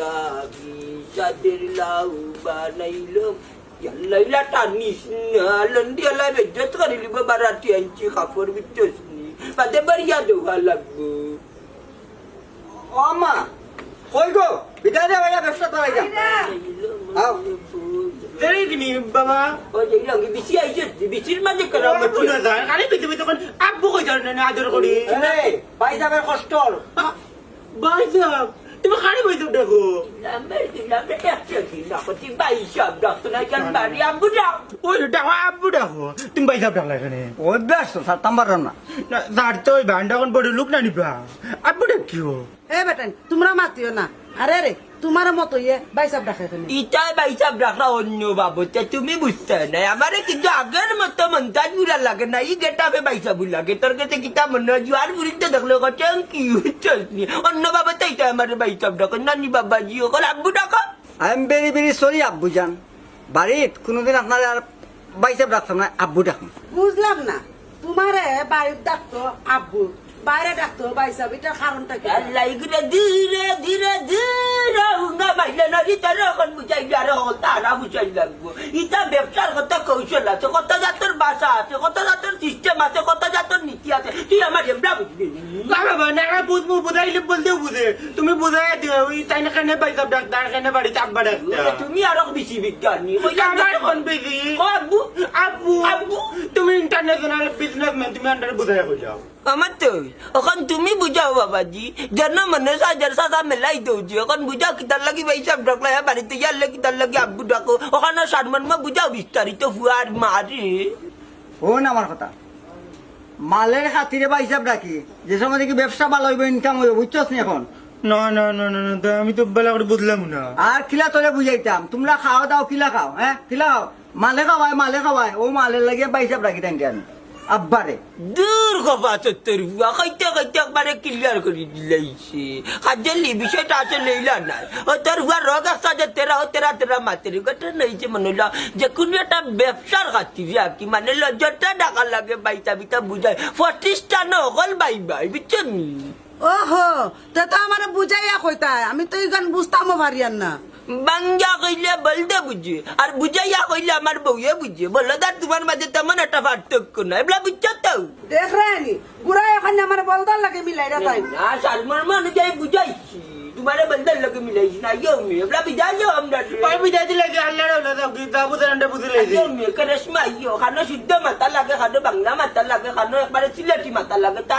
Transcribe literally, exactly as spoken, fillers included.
আমি চাঁদের লাউ বানাইলাম। ইয়াল্লা, ইলা টানিস না, লন্ডি আলা বেজ্জত করিলিবো, বারাতি আনছি কাপড়, বুঝছস নি? বাদে বাড়িয়া দেওয়া লাগবো। ও আম্মা, কই গো? বিদায় দে ভাইয়া, ব্যবসা তো ভাইয়া। আও। দেরি কিনি বাবা? ও যে ইলা, বিচি আইছে, বিচির মাঝে কেন ও, মতি? বুঝা যায়, খালি পৃথিবী তখন আব্বু কই যান না, আদর করি। আরে, ভাই যাবে কষ্ট। ভাইসাব, তুমি কারে ভাইসাব ডাকো? নাম্বার দিলাম, একশো দিন রাখো, তুই ভাইসাব ডাকতো না, কেন বাড়ি আব্বু ডাক? ওই ডাকো, আব্বু ডাকো। তুমি ভাইসাব ডাকলা কেনে? অভ্যাস তো, ছাড়তাম পারলাম না। না, ছাড়তে ওই বান্ডা এখন বড় লোক না নিবা। আব্বু ডাকিও। এ বেটাইন, তোমরা মাতিও না। আরে রে, তোমার মতো ইয়ে ভাইসাব ডাকে কেনে? ইটায় ভাইসাব ডাকরা অন্য বাবদ, তে তুমি বুঝতে নাই। আমারে কিন্তু আগের মতো মন্তাজ বুড়া লাগে না, ই গেটাপে ভাইসাব লাগে। তোর কাছে কিতা মনে হয়, জুয়ার বুড়িতে দেখলে কয়, "Thank you, বুঝছস নি?" অন্য বাবদ তো ইটায় আমারে ভাইসাব ডাকে, "নানি বাবাজি, ওখানে আব্বু ডাকো।" I am very, very sorry, আব্বু জান। বাড়িত কোনোদিন আপনারে আর ভাইসাব ডাকতাম না, আব্বু ডাকমু। বুঝলাম না, তোমারে বাড়িত ডাকতো আব্বু, বাইরে ডাকতো ভাইসাব, ইটার কারণটা কি? আল্লাহ, ইগুরে ধীরে ধীরে ধীরে উঙ্গা মাইলে না, ইতারে এখন বুঝাই দি, আরে হল তারা বুঝাই লাগবো। ইতা ব্যবসার কত কৌশল আছে, কত জাতর ভাষা আছে, কত জাতর system আছে, কত জাতর নীতি আছে, তুই আমার এমরা বুঝবি নি। না বাবা, না, না, বুঝবো, বুঝাইলে বলতেও বুঝে। তুমি বুঝাই দিও, ওই তাই না কেনে ভাইসাব ডাকতা, আর কেনে বাড়িত আব্বা ডাকতা। তুমি আরো বেশি বিজ্ঞানী। ওই আমার এখন বেশি। ও আব্বু। আব্বু। আব্বু। তুমি international businessman, তুমি আন্ডারে বুঝাই কই যাও। আমার তো, এখন তুমি বুঝাও বাবাজি, যেন মনে হয় হাজার সাদা মেলাই দৌজি, এখন বুঝাও কিতার লাগি ভাইসাব ডাকলা, হ্যাঁ, বাড়িতে গেলে কিতার লাগি আব্বু ডাকো, ওখানে সারমর্ম বুঝাও বিস্তারিত ফুয়ার মারে। হুন আমার কথা, মালের খাতিরে ভাইসাব ডাকি, যে সময় দেখি ব্যবসা ভালো হইব, income হইব, বুঝছস নি এখন? না, না, না, না, না, তা আমি তো ভালো করে বুঝলাম না। আর কিলা তোরে বুঝাইতাম, তোমরা খাও দাও, কিলা খাও, হ্যাঁ, কিলা খাও? মালে খাওয়ায়, মালে খাওয়ায়, ও মালের লাগিয়া ভাইসাব ডাকি তাইনরে আমি। আব্বারে। দূর কপা চত্বর বুয়া, কইতে কইতে একবারে clear করি দিলাইছে। কাজলি বিষয়টা আছে লইলা নাই। ও তোর বুয়া রোগ আসা যে তেরা, ও তেরা তেরা মাতের। ঘটনা হইছে মনে হইলো যে কোনো একটা ব্যবসার খাতিরে আর কি, মানে লজ্জাটা ডাকা লাগে, ভাইসাব ইতা বুঝায়। প্রতিষ্ঠান হকল ভাই ভাই, বুঝছো নি? ওহো, তে তো আমারে বুঝাইয়া কইতায়, আমি তো ইখান বুঝতামও পারিয়ার না। বাঙ্গা কইলে বলদে বুঝে, আর বুঝাইয়া কইলে আমার বউয়ে বুঝে। বলদ আর তোমার মাঝে তেমন একটা পার্থক্য নাই, এবলা বুঝছো তো? দেখ রে আনি, বুড়ায় এখন আমারে বলদর লগে মিলাইরা তাই। না, সারমর্ম অনুযায়ী বুঝাইছি, তোমারে বলদর লগে মিলাইছি না, ইয়ো মে, এবলা বিদায় যাও আমরা। ওই বিদায় দিলে কি আল্লাহর আওলাদ, কি তা বুঝে না, বুঝে লইছি। ইয়ো মে, কে রেশমা, ইয়ো, খানো শুদ্ধ মাতা লাগে, খানো বাংলা মাতা লাগে, খানো একবারে সিলেটি মাতা লাগে, তা